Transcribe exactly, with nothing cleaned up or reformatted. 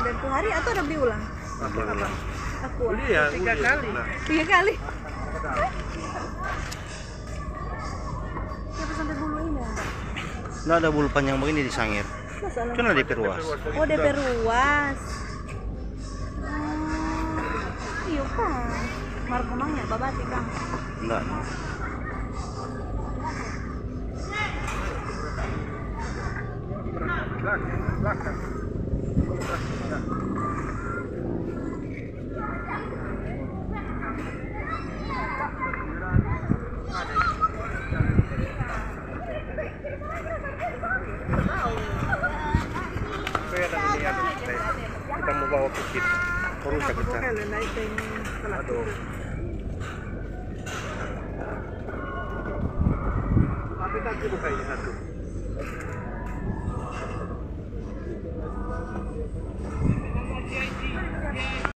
Satu hari atau ada beli ulang? Apa? Aku. Beli ya, tiga kali. Tiga kali. Siapa sampai bulu ini? Nggak ada bulu panjang begini di Sangir. Masalah. Cuma di Perwas. Oh, di Perwas. Oh, iyo kan. Mar komangnya babati kang. Enggak. Kita mau bawa ke kita. Rusak kita. Aduh. Tapi tadi buka ini satu.